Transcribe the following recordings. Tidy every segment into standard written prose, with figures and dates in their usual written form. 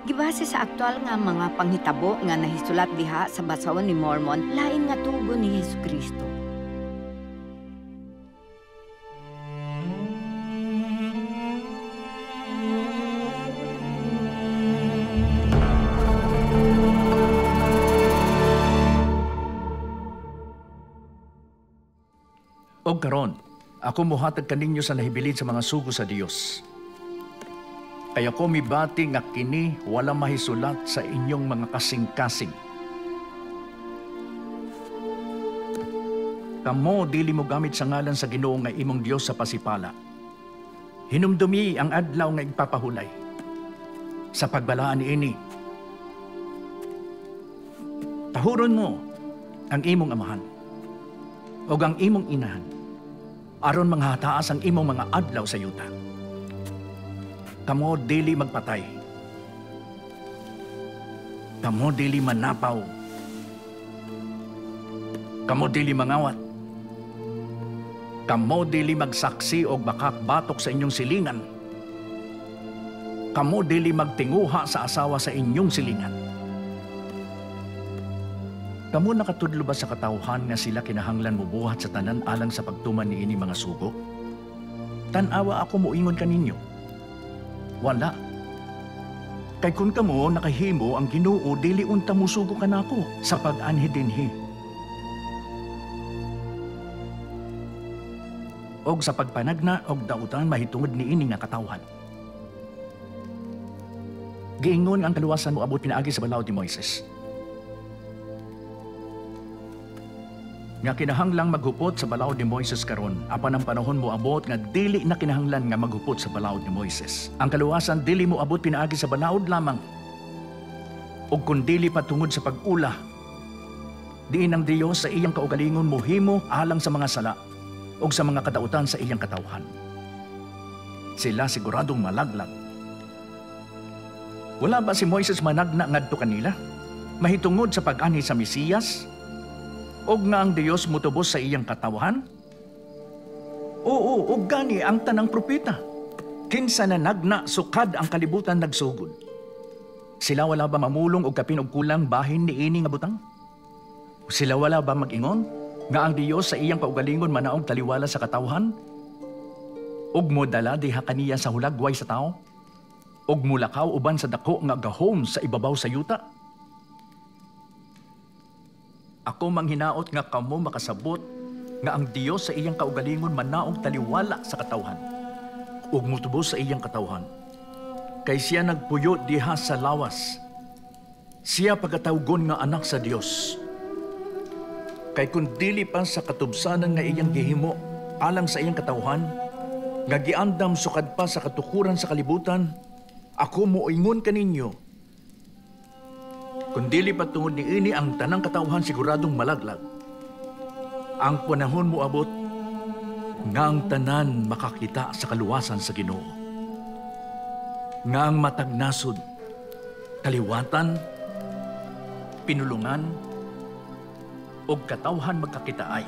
Gibase sa aktual nga mga panghitabo nga nahisulat diha sa Basahon ni Mormon, lain nga tugon ni Hesukristo. Og karon, ako mohatag kaninyo sa nahibilin sa mga sugo sa Dios. Kaya ko mibati nga kini wala mahisulat sa inyong mga kasing-kasing. Kamo dili mo gamit sa ngalan sa Ginoo nga imong Dios sa pasipala. Hinumdumi ang adlaw nga igpapahulay. Sa pagbalaan niini, tahuron mo ang imong amahan o ang imong inahan, aron manghataas ang imong mga adlaw sa yuta. Kamo dili magpatay. Kamo dili manapaw. Kamo dili mangawat. Kamo dili magsaksi og bakak-batok sa inyong silingan. Kamo dili magtinguha sa asawa sa inyong silingan. Kamo nakatudlo ba sa katawhan nga sila kinahanglan mobuhat sa tanan alang sa pagtuman niini mga sugo? Tan-awa ako moingon kaninyo. Wala. Kay kun kamo nakahimo ang Ginoo, dili unta mosugo kanako sa pag-anhi dinhi. Og sa pagpanagna og dautan mahitungod niini nga katawhan. Giingon ang kaluwasan moabot pinaagi sa balaod ni Moises. Nga kinahanglang maghupot sa balaod ni Moises karon, apan ang panahon moabot nga dili na kinahanglan nga maghupot sa balaod ni Moises. Ang kaluwasan dili moabot pinaagi sa balaod lamang, ug kun dili patungod sa pag-ula, diin ang Dios sa iyang kaugalingon mohimo alang sa mga sala ug sa mga kadautan sa iyang katawhan. Sila siguradong malaglag. Wala ba si Moises managna ngadto kanila? Mahitungod sa pag-anhi sa Mesiyas? Og nga ang Dios motubos sa iyang katawhan? Oo, og gani ang tanang propeta. Kinsa na nagna sukad ang kalibutan nagsugod. Sila wala ba mamulong og kapin og kulang bahin niini nga butang? Sila wala ba mag-ingon nga ang Dios sa iyang kaugalingon manaog taliwala sa katawhan? Og modala diha kaniya sa hulagway sa tao? Og mulakaw uban sa dako nga gahom sa ibabaw sa yuta? Ako manghinaot nga kamo makasabot nga ang Dios sa iyang kaugalingon manaog taliwala sa katawhan ug motubos sa iyang katawhan. Kay siya nagpuyo diha sa lawas. Siya pagatawgon nga anak sa Dios. Kay kun dili pa sa katubsanan nga iyang gihimo alang sa iyang katawhan, nga giandam sukad pa sa katukuran sa kalibutan, ako moingon kaninyo, kung dili pa tungod niini ang tanang katawhan siguradong malaglag. Ang panahon moabot nga ang tanan makakita sa kaluwasan sa Ginoo. Nga ang matag nasod, kaliwatan, pinulungan, ug katawhan magkakitaay.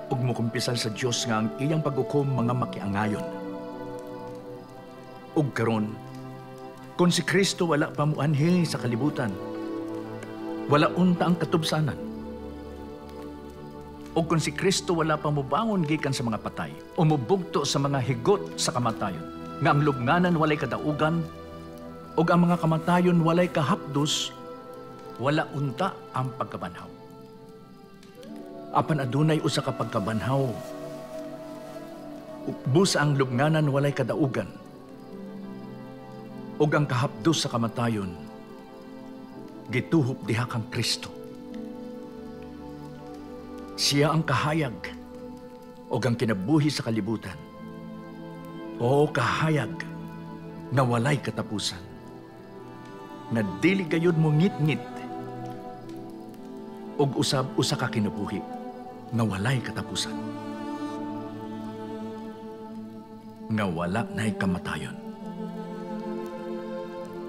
Ug mokumpisal sa Dios nga ang iyang paghukom mga makiangayon. Ug karon, kung si Kristo wala pa muanhi sa kalibutan, wala unta ang katubsanan. O kung si Kristo wala pa mubangon gikan sa mga patay, o mubugto sa mga higot sa kamatayon, nga ang lubnganan walay kadaugan, o ang mga kamatayon walay kahapdos, wala unta ang pagkabanhaw. Apan adunay usa ka pagkabanhaw, busa ang lubnganan walay kadaugan, ug ang kahapdos sa kamatayon, gituhop diha kang Kristo. Siya ang kahayag ug ang kinabuhi sa kalibutan. O kahayag nga walay katapusan, nga dili gayud mo ngit-ngit ug usab usa ka kinabuhi nga walay katapusan, nga wala nay kamatayon.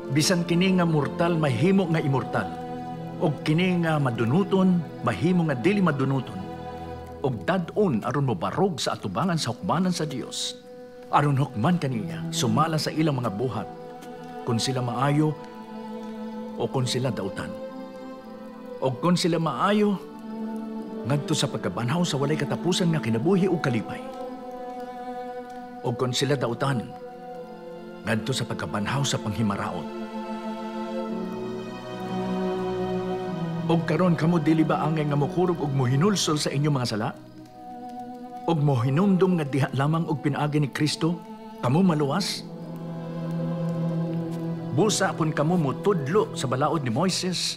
Bisan kini nga mortal mahimo nga immortal, og kini nga madunuton mahimo nga dili madunuton, og dad-on aron mobarog sa atubangan sa hukmanan sa Dios, aron hukman kaniya sumala sa ilang mga buhat Kung sila maayo o kung sila dautan. O kung sila maayo, ngadto sa pagkabanhaw sa walay katapusan nga kinabuhi o kalipay. O kung sila dautan, ngadto sa pagkabanhaw sa panghimaraot. Og karon kamo dili ba angay nga mokurog og mohinulsol sa inyong mga sala? Og mohinumdum nga diha lamang og pinaagi ni Kristo, kamo maluwas? Busa kung kamo motudlo sa balaod ni Moises,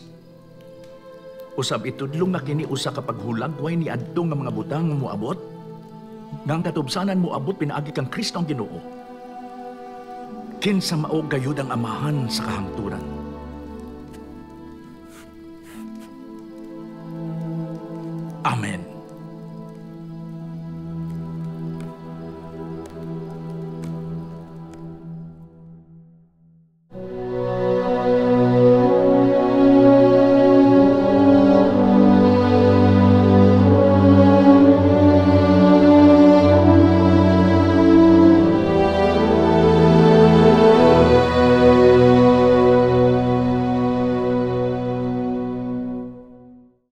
usab itudlo nga kini usa ka paghulagway ni adto nga mga butang nga moabot, nga ang katubsanan moabot pinaagi kang Kristo ang Ginoo. Kinsa mao gayud ang amahan sa kahangturan?